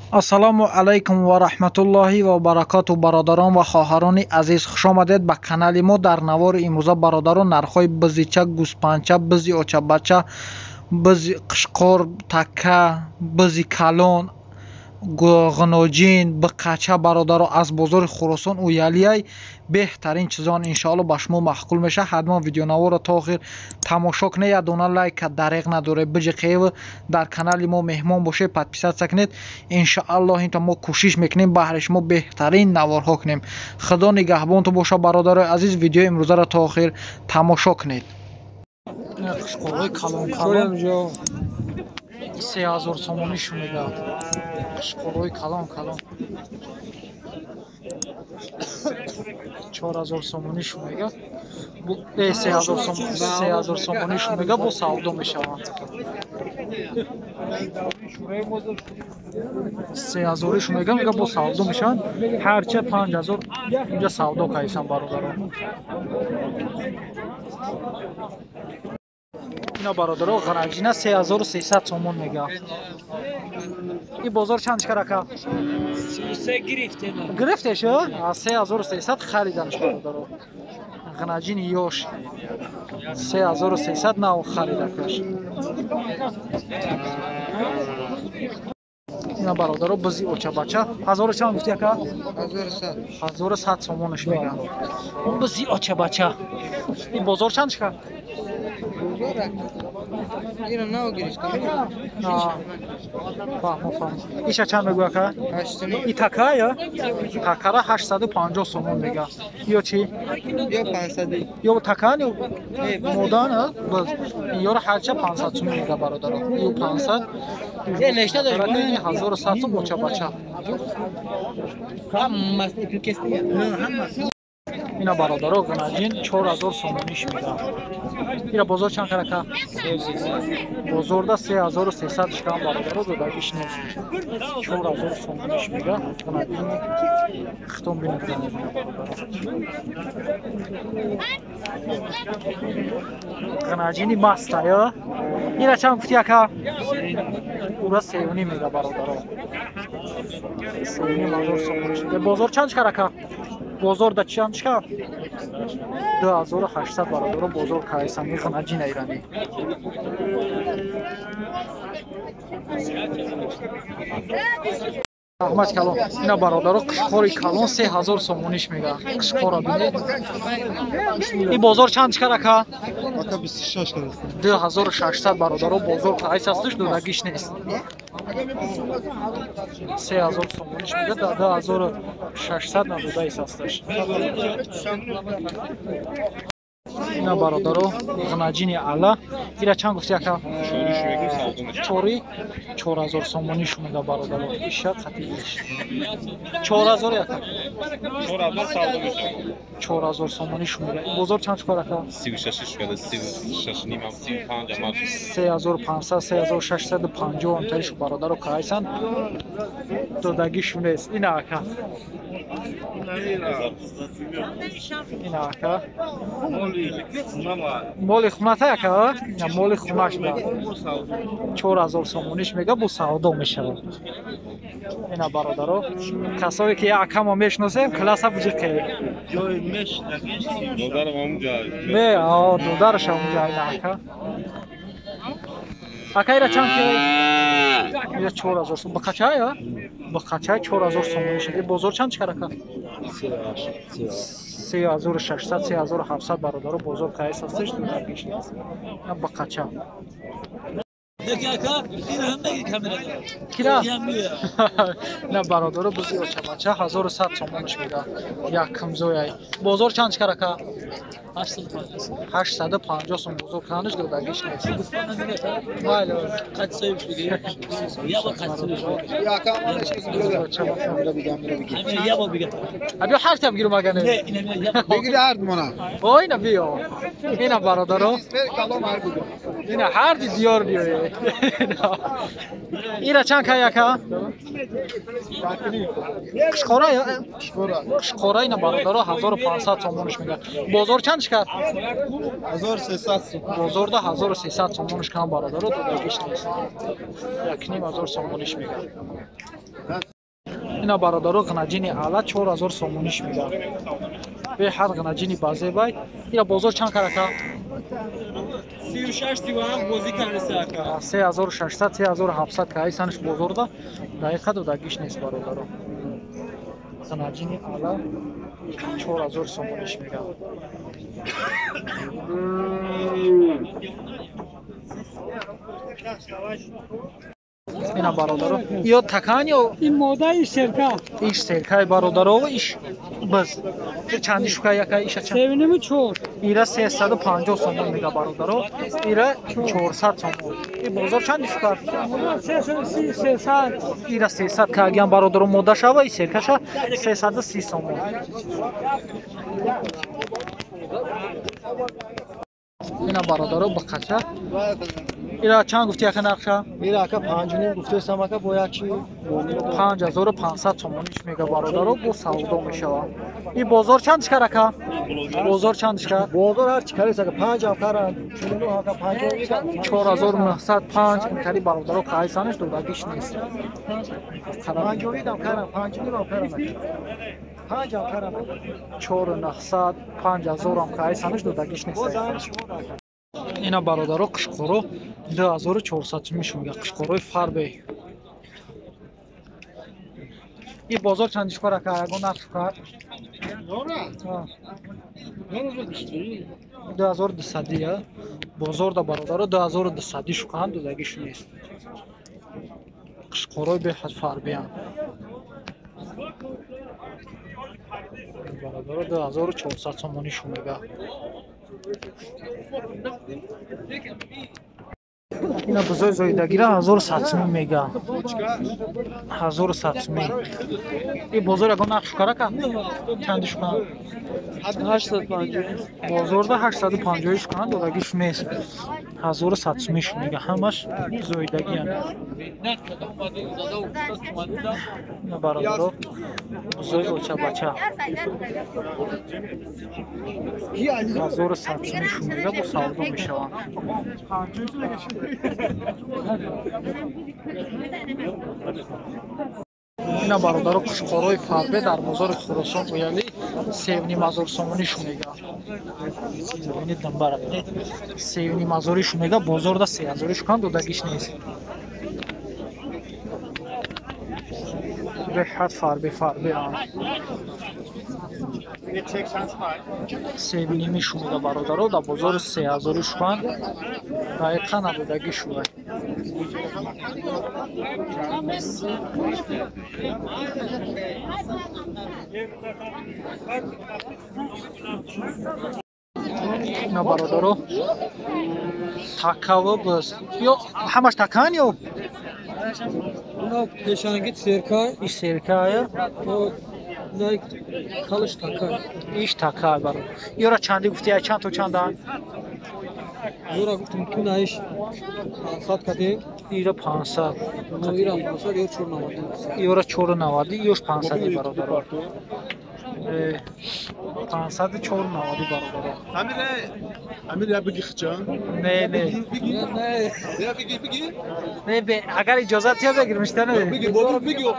Ассалому алайкум ва раҳматуллоҳи ва баракоту. Бародарон ва хоҳарони азиз, хуш омадед ба канали мо. Дар навори имрӯза, бародарон, нархҳои бизича, гӯспанча, бизи очабача, бизи қишқор, така, бизи калон, ғуноҷин, биқача, бародаро, аз бозори Хуросон уялияй беҳтарин чизон иншоалло ба шумо маъқул мешавад. Ҳатман видеонаворро то охир тамошо кунед, як дона лайка дареғ надоред, биҷиқев, дар канали мо меҳмон бошед, подписаться кунед. Иншоаллоҳ инто мо кӯшиш мекунем баҳри шумо беҳтарин наворҳо кунем. Худо нигаҳбонтон бошад, бародарои азиз. Видеои имрӯзаро то охир тамошо кунед. Қишқорҳои калон калон 3000 сомонӣ шумега. Қишқорҳои калон калон 4000 сомонӣ шумега. 3000 сомонӣ, 3000 сомонӣ шумега, бо савдо мешаванд. 3000 шумега, мега бо савдо мешаванд. Ҳарча 5000 инҷа савдо кайсан, бародарон. Ина, бародаро, ғараҷина 3300 сомон мега. И бозор чанд шкар, ака? 33 гирифтем. Гирифтеш? 3300 хариданш, бародаро. Ғанаҷини ёш 3300 нав харидакаш. Ина, бародаро, бизи очабача ҳазору чанд гуфти, ака? 1100 сомонаш мега. Бизи очабача. Ин бозор чанд шкар? Фаҳмо, фаҳмо. Иша чанд мегӯ, ака? И така я? Такара 850 сомон мега. Ё чӣ? Ё такан ё модан, а? Боз. Ёра ҳарча 500 сомон мега, бародаро. Ё 500. 1100 сом оча бача. Ина, бародаро, ғанаҷин 4000 сомониш мега. Ира бозор чанд карака? Бозорда 3300 шкам, бародаро, додагиш нест. 4000 сомониш мега. Ғанаҷини хитон бинед, бародаро. Ғанаҷини маста, ё? Ира чанд гуфти, ака? Ура 3,5 мега, бародаро. 3,5 ҳазор сомониш мега. Бозор чанд шкар, ака? Бозор да чанд шкар? 2800, бародаро, бозор кайсани ғанаҷина иранӣ. Раҳмат калон. Ина, бародаро, қишқори калон 3000 сомониш мега. Қишқора бинед. Ин бозор чанд шкар, ака? 2600, бародаро, бозор кайс ҳасташ, додагиш нест. 3000 сомониш мега, 2600 надодаис ҳасташ. Ина, бародаро, ғанаҷини ала. Ира чанд гуфти, ака? Чори 4000 сомонӣ шумега, бародаро. Иша қати иш. 4000, ака? 4000 сомонӣ шумега. Бозор чанд шукар, ака? 3500, 3650 амтаришу, бародаро, кайсан. Додагишу нест. Ина, ака. Ина, ака. Моли хуната, ака? Ина моли хунаш да. 4000 сомониш мега, бо савдо мешавад. Ина, бародаро, касое ки акамо мешиносем, класа буҷиқе. Не, а додараш ҳамунҷа, ина ака. Ака, ира чанд ки? Ира 4000 сом. Бақача я? Бақача 4000 сомониш. Бозор чанд чикар, ака? 3600, 3700, бародаро, бозор кайс ҳасташ, додагиш нест. Бақача. Кира? На, бародаро, бизи очабача 1100 сомониш мега. Якумзояй. Бозор чанд чикар, ака? 850 сом бозор канаш, додагиш нест. Майли. Абиё ҳарта бигирум, ага не? Бигири ҳард мона. О, ина биё. Ина, бародаро. Ина ҳарди диёр биёе. Ира чанд кай ака? Қишқора? Қишқора ина бародаро 1500 сомониш мегӯяд. Бозор чанд шикар? 1300 сом. Бозорда 1300 сомониш кам бародаро додагиш нест. 1500 сомониш мегӯяд. Ина бародаро ғнаҷини ала 4000 сомониш мегӯяд. Беҳад ғнаҷини базебай. Ира бозор чанд кар ака? 36 37 бозӣ кардеса ака. 3600 3700 кай санаш бозорда дақиқа додагиш нест бародаро. Ғнаҷини ала 4000 сомониш мегӯяд. Ина бародаро, ё такан ё ин модаи серка. Иш серкаи бародаро, иш баз. Чанди шука яка иша чанд? 3.4. Ира 350 сомон мега бародаро, ира 400 сомон. И бозор чанди шука? 330, 300. Ира 300 кагиан бародаро мода шава, и серкаша 330 сомон. Ина бародаро бақача. Ира чанд гуфти ака нақша? Ира ака 5.5 гуфтесам ака бо як чи 5500 сомониш мега бародаро бо савдо мешавад. И бозор чанд шикар ака? Бозор чанд шикар? Бозор ҳар чи карес ака 5 ҳам каран, 49 ака 5 4905 инкари бародаро қайсанаш додагиш нест. 50 ҳам каран, 5.5 ҳам каран ака. 5 ҳам каран. 4900 5000 ҳам қайсанаш додагиш нест. Ина бародаро қишқоро 2400 сомониш мега, қишқорои фарбе. И бозор чанд шукар ака? Ягон нарх шукар? 2200 я. Бозорда бародаро 2200 шукан додагиш нест. Қишқорои беҳад фарбеянд. Бародаро 2400 сомониш мега. Ина бузои зоидагира 1100 сомон мега. 1100 сомон. И бозор ягон нарх шукар ака? Чанд шукан? 850. Бозорда 850 шукан додагиш нест. 1100 сомон мега. Ҳамаш зоидагиянд. Ина бародаро бузои очабача 1100 сомон мега бо савдо мешаванд. Ина бародаро қушқорои фарбе дар бозори Хуросон ояли 3.5 сомонишу мега. Бинед дамбара, бинед 3.5 мега, бозорда 3000 шукан додагиш нест. Беҳад фарбе фарбе ан. 3.5 мега бародаро дар бозори 3000 шукан дақиқа надодагӣ шуда. Ина бародаро такаву быз. Ё ҳамаш такан ё? Уна пешанги серка. Иш серкая? Най калыш така. Иш така бародар. Ёра чанди гуфти, ай чанд то чанда? Ёра гуфтум ту наиш 500 кадем. Ира 500. Ира 500 ё 490. Ёра 490, ёш 500 бародаро. 500 490 бародаро. Амир, Амир я бигӣ хчан? Не, не. Не. Я бигӣ, бигӣ. Не, агар иҷозат я бигирмиш, не. Бигӣ, бигӣ, бигӣ.